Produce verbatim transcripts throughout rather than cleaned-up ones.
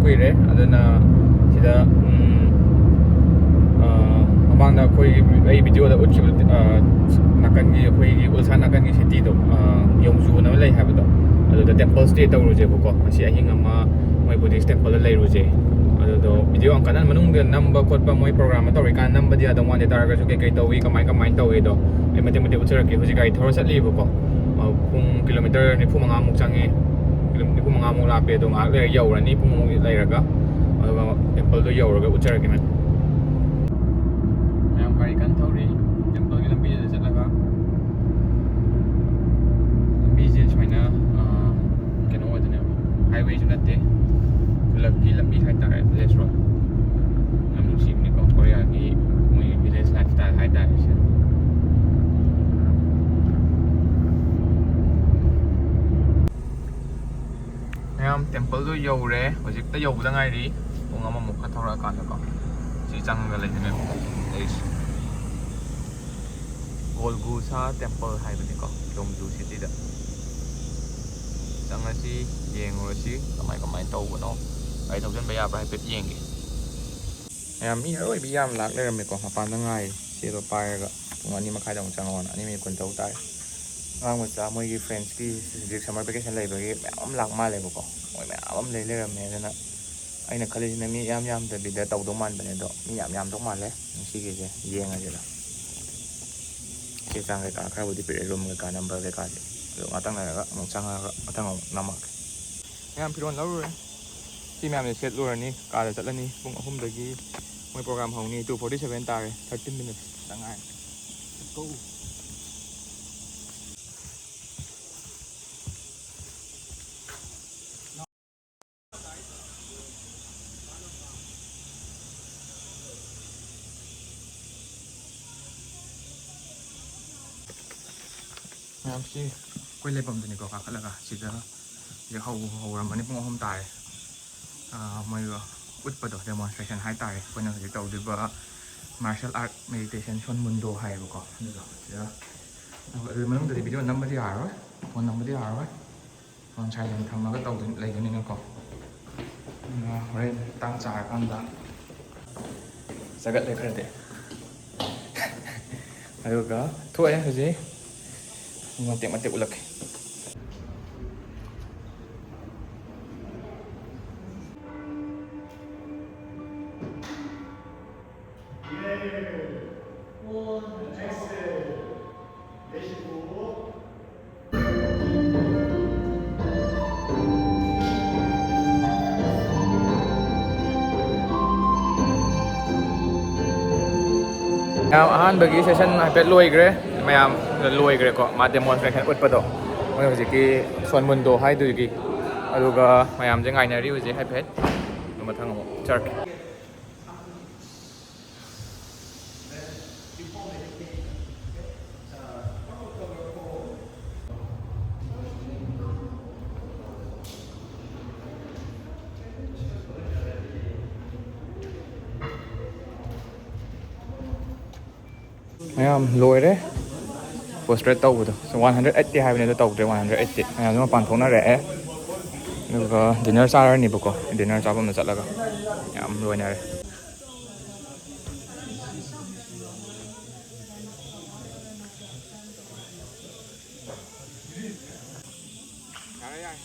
ꯀꯨꯏꯔꯦ꯫ ꯑꯗꯨꯅ ꯁꯤꯗ, ꯎꯝ, ꯑ, ꯃꯃꯥꯡꯗ ꯑꯩꯈꯣꯏ, ꯑꯩ ꯚꯤꯗꯤꯑꯣꯗ ꯎꯠꯈꯤꯕ, ꯑ, ꯅꯥꯀꯟꯒꯤ, ꯑꯩꯈꯣꯏꯒꯤ ꯎꯜꯁꯥ ꯅꯥꯀꯟꯒꯤ ꯁꯤꯇꯤꯗꯣ, ꯑ, ꯌꯣꯡꯖꯨꯅ ꯑꯃ ꯂꯩ ꯍꯥꯏꯕꯗꯣ, ꯑꯗꯨꯗ ꯇꯦꯝꯄꯜ ꯁ꯭ꯇꯦ ꯇꯧꯔꯨꯁꯦꯕꯀꯣ꯫ ꯉꯁꯤ ꯑꯍꯤꯡ ꯑꯃ ꯃꯣꯏ ꯕꯨꯙꯤꯁ ꯇꯦꯝꯄꯜꯗ ꯂꯩꯔꯨꯁꯦ꯫ ꯑꯗꯨꯗꯣ ꯚꯤꯗꯤꯑꯣ ꯌꯥꯝ ꯀꯟꯅ ꯃꯅꯨꯡꯗ ꯅꯝꯕ ꯈꯣꯠꯄ, ꯃꯣꯏ ꯄ꯭ꯔꯣꯒ꯭ꯔꯥꯝ ꯑꯃ ꯇꯧꯔꯤꯀꯥꯟꯗ ꯅꯝꯕꯗꯤ ꯌꯥꯗꯧ ꯃꯥꯟꯗꯦ꯫ ꯇꯥꯔꯒꯁꯨ ꯀꯩꯀꯩ ꯇꯧꯏ, ꯀꯃꯥꯏ ꯀꯃꯥꯏꯅ ꯇꯧꯏꯗꯣ ꯑꯩ ꯃꯇꯦꯛ ꯃꯇꯦꯛ ꯎꯠꯆꯔꯛꯀꯦ꯫ ꯍꯧꯖꯤꯛ ꯒꯥꯔꯤ ꯊꯧꯔ ꯆꯠꯂꯤꯕꯀꯣ꯫ ꯑ, ꯄꯨꯡ ꯀꯤꯂꯣꯃꯤꯇꯔ ꯅꯤꯐꯨ ꯃꯉꯥꯃꯨꯛ ꯆꯪꯉꯦ꯫ ꯀꯤꯂꯣ-, ꯅꯤꯐꯨ ꯃꯉꯥꯃꯨꯛ ꯂꯥꯞꯄꯦ꯫ ꯑꯗꯣ ꯉꯥꯏꯍꯥꯛ ꯂꯩꯔ ꯌꯧꯔꯅꯤ꯫ ꯄꯨꯡ ꯑꯃꯃꯨꯛ ꯂꯩꯔꯒ, ꯑꯗꯨꯒ ꯇꯦꯝꯄꯜꯗꯣ ꯌꯧꯔꯒ ꯎꯠꯆꯔꯛꯀꯦ ꯃꯌꯥꯝ꯫ ꯃꯌꯥꯝ ꯒꯥꯔꯤ ꯀꯟꯅ ꯊꯧꯔꯤ꯫ ꯇꯦꯝꯄꯜꯒꯤ ꯂꯝꯕꯤꯁꯤꯗ ꯆꯠꯂꯒ, ꯂꯝꯕꯤꯁꯦ ꯁꯨꯃꯥꯏꯅ, ꯑ, ꯀꯩꯅꯣ ꯑꯣꯏꯗꯣꯏꯅꯦꯕ, ꯍꯥꯏꯋꯦꯁꯨ ꯅꯠꯇꯦ, ꯈꯨꯜꯂꯛꯀꯤ ꯂꯝꯕꯤ ꯍꯥꯏꯇꯥꯔꯦ, ꯚꯤꯂꯦꯖ ꯔꯣꯗ꯫ ꯌꯥꯝ ꯅꯨꯡꯁꯤꯕꯅꯤꯀꯣ ꯀꯣꯔꯤꯌꯥꯒꯤ ꯃꯣꯏ ꯚꯤꯂꯦꯖ ꯂꯥꯏꯐ ꯁ꯭ꯇꯥꯏꯜ ꯍꯥꯏꯇꯥꯔꯦ ꯁꯦ꯫ ꯃꯌꯥꯝ, ꯇꯦꯝꯄꯜꯗꯣ ꯌꯧꯔꯦ꯫ ꯍꯧꯖꯤꯛꯇ ꯌꯧꯕꯗ ꯉꯥꯏꯔꯤ꯫ ꯄꯨꯡ ꯑꯃꯃꯨꯛ ꯈꯔ ꯊꯧꯔꯛꯑꯀꯥꯟꯗꯀꯣ ꯁꯤ ꯆꯪꯉꯒ ꯂꯩꯗꯣꯏꯅꯦꯕꯀꯣ ꯂꯩꯔꯤꯁꯦ꯫ ꯒꯣꯜꯒꯨꯁꯥ ꯇꯦꯝꯄꯜ ꯍꯥꯏꯕꯅꯤꯀꯣ ꯌꯣꯡꯖꯨ ꯁꯤꯇꯤꯗ꯫ ꯆꯪꯉꯁꯤ, ꯌꯦꯡꯉꯨꯔꯁꯤ ꯀꯃꯥꯏ ꯀꯃꯥꯏꯅ ꯇꯧꯕꯅꯣ꯫ ꯒꯥꯔꯤ ꯊꯧꯖꯤꯟꯕ ꯌꯥꯕ꯭ꯔꯥ ꯍꯥꯏꯐꯦꯠ ꯌꯦꯡꯒꯦ꯫ ꯃꯌꯥꯝ ꯃꯤ ꯑꯔꯣꯏꯕꯤ ꯌꯥꯝ ꯂꯥꯛ ꯂꯩꯔꯝꯃꯦꯀꯣ꯫ ꯃꯄꯥꯟꯗ ꯉꯥꯏꯔꯤ꯫ ꯆꯦꯗꯣ ꯄꯥꯏꯔꯒ ꯄꯨꯡ ꯑꯅꯤ ꯃꯈꯥꯏꯗ ꯑꯃꯨꯛ ꯆꯪꯉꯛꯑꯣꯅ꯫ ꯑꯅꯤ ꯃꯤꯅꯤꯠ ꯀꯨꯟ ꯇꯔꯨꯛ ꯇꯥꯔꯦ꯫ ꯑꯉꯥꯡ ꯃꯆꯥ ꯃꯣꯏꯒꯤ ꯐ꯭ꯔꯦꯟꯁꯀꯤ ꯍꯧꯖꯤꯛ ꯁꯝꯃꯔ ꯚꯦꯀꯦꯁꯟ ꯂꯩꯕꯒꯤ ꯃꯌꯥꯝ ꯑꯃ ꯂꯥꯛ ꯃꯥꯜꯂꯦꯕꯀꯣ꯫ ꯃꯣꯏ ꯃꯌꯥꯝ ꯑꯃ ꯂꯩ ꯂꯩꯔꯝꯃꯦ꯫ ꯑꯗꯨꯅ ꯑꯩꯅ ꯈꯜꯂꯤꯁꯤꯅ ꯃꯤ ꯌꯥꯝ ꯌꯥꯝꯗꯕꯤꯗ ꯇꯧꯗꯧ ꯃꯥꯟꯕꯅꯦ, ꯑꯗꯣ ꯃꯤ ꯌꯥꯝ ꯌꯥꯝꯗꯧ ꯃꯥꯜꯂꯦ ꯉꯁꯤꯒꯤꯁꯦ꯫ ꯌꯦꯡꯉꯁꯤꯗ꯫ ꯆꯦ ꯆꯥꯡ ꯀꯩꯀꯥ ꯈꯔꯕꯨꯗꯤ ꯄꯤꯔꯛꯑꯦ, ꯔꯨꯝ ꯀꯩꯀꯥ, ꯅꯝꯕꯔ ꯀꯩꯀꯥꯗꯤ꯫ ꯑꯗꯣ ꯉꯥꯛꯇꯪ ꯂꯩꯔꯒ ꯑꯃꯨꯛ ꯆꯪꯉꯒ ꯃꯊꯪ ꯑꯃꯨꯛ ꯅꯝꯃꯛꯀꯦ꯫ ꯃꯌꯥꯝ ꯐꯤꯔꯣꯜ ꯂꯧꯔꯨꯔꯦ꯫ ꯁꯤ ꯃꯌꯥꯝꯁꯦ ꯁꯦꯠꯂꯨꯔꯅꯤ, ꯀꯥꯗ ꯆꯠꯂꯅꯤ꯫ ꯄꯨꯡ ꯑꯍꯨꯝꯗꯒꯤ ꯃꯣꯏ ꯄ꯭ꯔꯣꯒ꯭ꯔꯥꯝ ꯍꯧꯅꯤ꯫ Two forty seven ꯇꯥꯔꯦ, thirty minutes ꯈꯛꯇ ꯉꯥꯏꯔꯦ꯫ Let's go꯫ ꯃꯌꯥꯝꯁꯤ ꯑꯩꯈꯣꯏ ꯂꯩꯐꯝꯗꯨꯅꯤꯀꯣ, ꯀꯥꯈꯠꯂꯒ ꯁꯤꯗ ꯍꯧꯖꯤꯛ ꯍꯧ-, ꯍꯧꯔꯝꯃꯅꯤ꯫ ꯄꯨꯡ ꯑꯍꯨꯝ ꯇꯥꯔꯦ꯫ ꯑꯥ, ꯃꯣꯏ ꯎꯠꯄꯗꯣ, demonstration ꯍꯥꯏꯇꯥꯔꯦ, ꯑꯩꯈꯣꯏꯅ ꯍꯧꯖꯤꯛ ꯇꯧꯗꯣꯏꯕ martial art meditation ꯁꯣꯟ ꯃꯨꯟꯗꯣ ꯍꯥꯏꯌꯦꯕꯀꯣ꯫ ꯑꯗꯨꯗꯣ ꯁꯤꯗ ꯑꯗꯨ ꯃꯅꯨꯡꯗꯗꯤ ꯚꯤꯗꯤꯑꯣ ꯅꯝꯕꯗꯤ ꯌꯥꯔꯔꯣꯏ, ꯐꯣꯟ ꯅꯝꯕꯗꯤ ꯌꯥꯔꯔꯣꯏ꯫ ꯐꯣꯟ silent ꯊꯝꯃꯒ ꯇꯧꯗꯣꯏ-, ꯂꯩꯗꯣꯏꯅꯤꯅꯀꯣ꯫ ꯑꯗꯨꯅ ꯍꯣꯔꯦꯟ ꯇꯥꯡ ꯆꯥꯔꯀꯥꯟꯗ ꯆꯒꯠꯂꯦ ꯈꯔꯗꯤ꯫ ꯑꯗꯨꯒ ꯊꯣꯛꯑꯦ ꯍꯧꯖꯤꯛ꯫ ꯃꯇꯦꯛ ꯃꯇꯦꯛ ꯎꯠꯂꯛꯀꯦ꯫ ꯃꯌꯥꯝ, ꯑꯍꯥꯟꯕꯒꯤ session ꯍꯥꯏꯐꯦꯠ ꯂꯣꯏꯈ꯭ꯔꯦ꯫ ꯃꯌꯥꯝ ꯂꯣꯏꯈ꯭ꯔꯦꯀꯣ, ꯃꯥ demonstration ꯎꯠꯄꯗꯣ꯫ ꯃꯣꯏ ꯍꯧꯖꯤꯛꯀꯤ ꯁꯣꯟꯃꯨꯟꯗꯣ ꯍꯥꯏꯗꯨꯒꯤ꯫ ꯑꯗꯨꯒ ꯃꯌꯥꯝꯁꯦ ꯉꯥꯏꯅꯔꯤ ꯍꯧꯖꯤꯛ ꯍꯥꯏꯐꯦꯠ꯫ ꯑꯗꯨ ꯃꯊꯪ ꯑꯃꯨꯛ ꯆꯠꯀꯦ꯫ ꯃꯌꯥꯝ ꯂꯣꯏꯔꯦ꯫ Prostrate ꯇꯧꯕꯗꯣ꯫ So, one hundred eighty ꯍꯥꯏꯕꯅꯤ, ꯑꯗꯣ ꯇꯧꯗ꯭ꯔꯦ, one hundred eighty꯫ ꯃꯌꯥꯝꯁꯨ ꯃꯄꯥꯟ ꯊꯣꯛꯅꯔꯛꯑꯦ꯫ ꯑꯗꯨꯒ dinner ꯆꯥꯔꯅꯤꯕꯀꯣ꯫ Dinner ꯆꯥꯐꯝꯗ ꯆꯠꯂꯒ ꯌꯥꯝ ꯂꯣꯏꯅꯔꯦ꯫ ꯌꯥꯔꯦ, ꯌꯥꯔꯦ꯫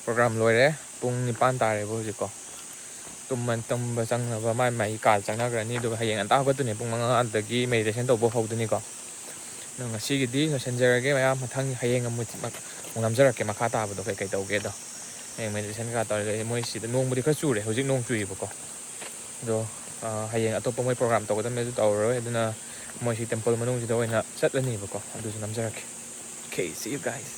ꯄ꯭ꯔꯣꯒ꯭ꯔꯥꯝ ꯂꯣꯏꯔꯦ꯫ ꯄꯨꯡ ꯅꯤꯄꯥꯟ ꯇꯥꯔꯦꯕ ꯍꯧꯖꯤꯛꯀꯣ꯫ ꯇꯨꯝꯕ ꯇꯨꯝꯕ ꯆꯪꯅꯕ ꯃꯥꯏ ꯃꯥꯏ ꯀꯥꯗ ꯆꯪꯅꯈ꯭ꯔꯅꯤ꯫ ꯑꯗꯨꯒ ꯍꯌꯦꯡ ꯉꯟꯇꯥ ꯍꯧꯒꯠꯇꯣꯏꯅꯦ, ꯄꯨꯡ ꯃꯉꯥꯗꯒꯤ ꯃꯦꯗꯤꯇꯦꯁꯟ ꯇꯧꯕ ꯍꯧꯗꯣꯏꯅꯤꯀꯣ꯫ ꯑꯗꯣ ꯉꯁꯤꯒꯤꯗꯤ ꯂꯣꯏꯁꯤꯟꯖꯔꯒꯦ ꯃꯌꯥꯝ꯫ ꯃꯊꯪ ꯍꯌꯦꯡ ꯑꯃꯨꯛ ꯑꯃꯨꯛ ꯅꯝꯖꯔꯛꯀꯦ ꯃꯈꯥ ꯇꯥꯕꯗꯣ ꯀꯩꯀꯩ ꯇꯧꯒꯦꯗꯣ꯫ ꯍꯌꯦꯡ ꯃꯦꯗꯤꯇꯦꯁꯟ ꯀꯩꯀꯥ ꯇꯧꯔꯒ ꯃꯣꯏ ꯁꯤꯗ ꯅꯣꯡꯕꯨꯗꯤ ꯈꯔ ꯆꯨꯔꯦ, ꯍꯧꯖꯤꯛ ꯅꯣꯡ ꯆꯨꯏꯕꯀꯣ꯫ ꯑꯗꯣ ꯍꯌꯦꯡ ꯑꯇꯣꯞꯄ ꯃꯣꯏ ꯄ꯭ꯔꯣꯒ꯭ꯔꯥꯝ ꯇꯧꯒꯗꯕꯅꯦ, ꯑꯗꯨ ꯇꯧꯔꯔꯣꯏ꯫ ꯑꯗꯨꯅ ꯃꯣꯏꯁꯤ ꯇꯦꯝꯄꯜ ꯃꯅꯨꯡꯁꯤꯗ ꯑꯣꯏꯅ ꯆꯠꯂꯅꯤꯕꯀꯣ꯫ ꯑꯗꯨꯁꯨ ꯅꯝꯖꯔꯛꯀꯦ꯫ Okay, see you guys.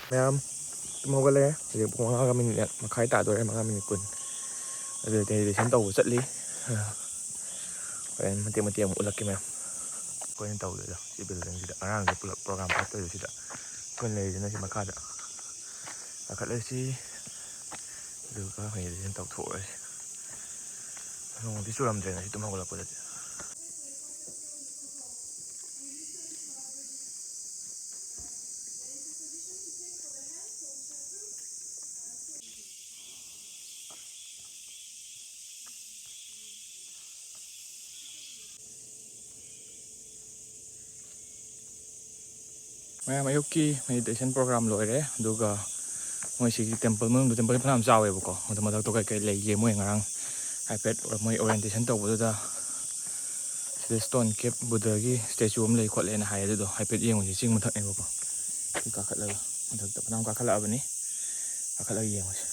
ꯃꯌꯥꯝ, ꯇꯨꯝ ꯍꯧꯒꯠꯂꯦ꯫ ꯍꯧꯖꯤꯛ ꯄꯨꯡ ꯃꯉꯥꯒ ꯃꯤꯅꯤꯠ ꯃꯈꯥꯏ ꯇꯥꯗꯣꯔꯦ, ꯃꯉꯥ ꯃꯤꯅꯤꯠ ꯀꯨꯟ꯫ ꯑꯗꯨ ꯃꯦꯗꯤꯇꯦꯁꯟ ꯇꯧꯕ ꯆꯠꯂꯤ꯫ ꯍꯣꯔꯦꯟ ꯃꯇꯦꯛ ꯃꯇꯦꯛ ꯑꯃꯨꯛ ꯎꯠꯂꯛꯀꯦ ꯃꯌꯥꯝ꯫ ꯑꯩꯈꯣꯏꯅ ꯇꯧꯗꯣꯏꯗꯣ ꯁꯤ ꯕꯤꯜꯗꯤꯡꯁꯤꯗ, ꯑꯉꯥꯡꯁꯦ ꯄꯨꯂꯞ ꯄ꯭ꯔꯣꯒ꯭ꯔꯥꯝ ꯍꯥꯞꯇꯣꯏꯗꯣ ꯁꯤꯗ꯫ ꯑꯩꯈꯣꯏꯅ ꯂꯩꯔꯤꯁꯤꯅ ꯁꯤ ꯃꯈꯥꯗ ꯀꯥꯈꯠꯂꯁꯤ꯫ ꯑꯗꯨꯒ ꯃꯦꯗꯤꯇꯦꯁꯟ ꯇꯧꯊꯣꯛꯎꯔꯁꯤ꯫ ꯅꯣꯡꯗꯤ ꯆꯨꯔꯝꯗ꯭ꯔꯦ ꯉꯁꯤ ꯇꯨꯝ ꯍꯧꯒꯠꯂꯛꯄꯗꯗꯤ꯫ ꯃꯌꯥꯝ, ꯑꯌꯨꯛꯀꯤ ꯃꯦꯗꯤꯇꯦꯁꯟ ꯄ꯭ꯔꯣꯒ꯭ꯔꯥꯝ ꯂꯣꯏꯔꯦ꯫ ꯑꯗꯨꯒ ꯃꯣꯏ ꯁꯤꯒꯤ ꯇꯦꯝꯄꯜ ꯃꯅꯨꯡꯗ, ꯇꯦꯝꯄꯜ ꯐꯅꯌꯥꯝ ꯆꯥꯎꯋꯦꯕꯀꯣ꯫ ꯑꯗꯨ ꯃꯊꯛꯇ ꯀꯩꯀꯩ ꯂꯩꯒꯦ, ꯃꯣꯏ ꯉꯔꯥꯡ ꯍꯥꯏꯐꯦꯠ ꯃꯣꯏ ꯑꯣꯔꯤꯌꯦꯟꯇꯦꯁꯟ ꯇꯧꯕꯗꯨꯗ ꯁꯤꯗ ꯁ꯭ꯇꯣꯟ ꯀꯦꯞ ꯕꯨꯙꯒꯤ ꯁ꯭ꯇꯦꯆꯨ ꯑꯃ ꯂꯩ ꯈꯣꯠꯂꯦꯅ ꯍꯥꯏ꯫ ꯑꯗꯨꯗꯣ ꯍꯥꯏꯐꯦꯠ ꯌꯦꯡꯉꯨꯁꯤ꯫ ꯆꯤꯡ ꯃꯊꯛꯅꯦꯕꯀꯣ꯫ ꯁꯤ ꯀꯥꯈꯠꯂꯒ, ꯃꯊꯛꯇ ꯐꯅꯌꯥꯝ ꯀꯥꯈꯠꯂꯛꯑꯕꯅꯤ꯫ ꯀꯥꯈꯠꯂꯒ ꯌꯦꯡꯉꯨꯁꯤ꯫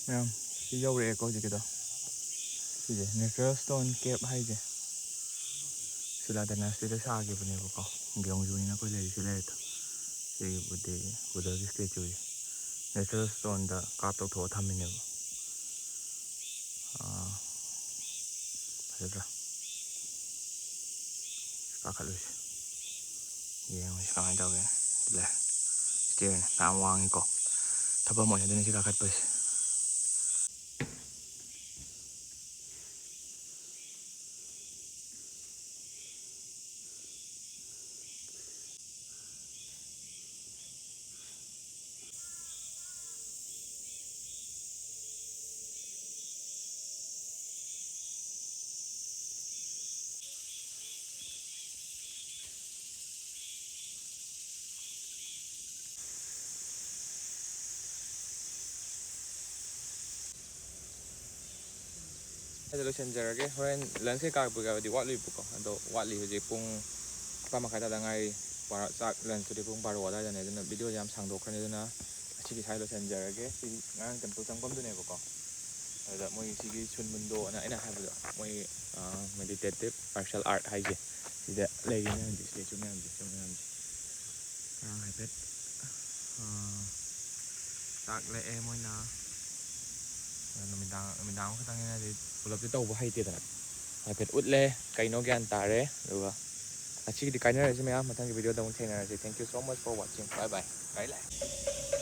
ꯃꯌꯥꯝ, ꯁꯤ ꯌꯧꯔꯛꯑꯦꯀꯣ ꯍꯧꯖꯤꯛꯀꯤꯗꯣ꯫ ꯁꯤꯁꯦ natural stone cave ꯍꯥꯏꯁꯦ ꯁꯤꯂꯥ ꯗꯥꯏꯅꯥꯁꯇꯤꯗ ꯁꯥꯈꯤꯕꯅꯦꯕꯀꯣ꯫ ꯒ꯭ꯌꯣꯡꯖꯨꯅꯤꯅ ꯑꯩꯈꯣꯏ ꯂꯩꯔꯤꯁꯦ ꯂꯩꯔꯦꯗꯣ꯫ ꯁꯤꯒꯤ ꯕꯨꯙ, ꯕꯨꯙꯒꯤ ꯁ꯭ꯇꯦꯆꯨꯁꯦ natural stoneꯗ ꯀꯥꯞ ꯇꯧꯊꯣꯛꯑ ꯊꯝꯃꯤꯅꯦꯕ꯫ ꯑꯥ, ꯐꯖꯗ꯭ꯔꯥ? ꯀꯥꯈꯠꯂꯨꯁꯤ꯫ ꯌꯦꯡꯉꯨꯁꯤ ꯀꯃꯥꯏꯅ ꯇꯧꯒꯦ꯫ ꯂꯩ, ꯁ꯭ꯇꯦꯌꯔꯅꯤ, ꯌꯥꯝ ꯋꯥꯡꯉꯤꯀꯣ꯫ ꯊꯕꯛ ꯑꯃ ꯑꯣꯏꯅꯗꯣꯏꯅꯤ ꯁꯤ ꯀꯥꯈꯠꯄꯁꯦ꯫ ꯑꯗꯨ ꯂꯣꯏꯁꯤꯟꯖꯔꯒꯦ꯫ ꯍꯣꯔꯦꯟ ꯂꯟꯁ ꯀꯩꯀꯥ ꯀꯩꯀꯥꯕꯨꯗꯤ ꯋꯥꯠꯂꯤꯕꯀꯣ, ꯑꯗꯣ ꯋꯥꯠꯂꯤ꯫ ꯍꯧꯖꯤꯛ ꯄꯨꯡ ꯅꯤꯄꯥꯟ ꯃꯈꯥꯏ ꯇꯥꯗ ꯉꯥꯏꯔꯤ꯫ ꯕꯥꯔꯣ, ꯆꯥꯛ ꯂꯟꯁꯇꯨꯗꯤ ꯄꯨꯡ ꯕꯥꯔꯣ ꯑꯗꯨꯋꯥꯏꯗꯅꯦ, ꯑꯗꯨꯅ ꯚꯤꯗꯤꯑꯣꯁꯦ ꯌꯥꯝ ꯁꯥꯡꯗꯣꯛꯈ꯭ꯔꯅꯤ꯫ ꯑꯗꯨꯅ ꯉꯁꯤꯒꯤ ꯁ꯭ꯋꯥꯏ ꯂꯣꯏꯁꯤꯟꯖꯔꯒꯦ꯫ ꯁꯤ ꯉꯔꯥꯡ ꯇꯦꯝꯄꯜ ꯆꯪꯐꯝꯗꯨꯅꯦꯕꯀꯣ꯫ ꯑꯗꯨꯗ ꯃꯣꯏ ꯁꯤꯒꯤ ꯁꯨꯟ ꯃꯨꯟꯗꯣ ꯑꯅ ꯑꯩꯅ ꯍꯥꯏꯕꯗꯣ, ꯃꯣꯏ ꯃꯦꯗꯤꯇꯦꯇꯤꯞ ꯃꯥꯔꯁꯦꯜ ꯑꯥꯔꯠ ꯍꯥꯏꯁꯦ, ꯁꯤꯗ ꯂꯩꯔꯤ ꯃꯌꯥꯝꯁꯦ, ꯁ꯭ꯇꯦꯆꯨ ꯃꯌꯥꯝꯁꯦ, ꯁꯤ ꯃꯌꯥꯝꯁꯦ꯫ ꯉꯔꯥꯡ ꯍꯥꯏꯐꯦꯠ, ꯑꯥ, ꯇꯥꯛꯂꯛꯑꯦ ꯃꯣꯏꯅ꯫ ꯑꯗꯣ ꯅꯨꯃꯤꯗꯥꯡ, ꯅꯨꯃꯤꯗꯥꯡ ꯑꯃꯈꯛꯇꯪꯅꯤꯅꯗꯤ ꯄꯨꯂꯞꯇꯤ ꯇꯧꯕ ꯍꯩꯇꯦꯗꯅ꯫ ꯍꯥꯏꯐꯦꯠ ꯎꯠꯂꯦ, ꯀꯩꯅꯣ ꯒ꯭ꯌꯥꯟ ꯇꯥꯔꯦ꯫ ꯑꯗꯨꯒ ꯉꯁꯤꯒꯤꯗꯤ ꯀꯥꯏꯅꯔꯁꯤ ꯃꯌꯥꯝ, ꯃꯊꯪꯒꯤ ꯚꯤꯗꯤꯑꯣꯗ ꯑꯃꯨꯛ ꯊꯦꯡꯅꯔꯁꯤ꯫ Thank you so much for watching. Bye bye. Bye bye.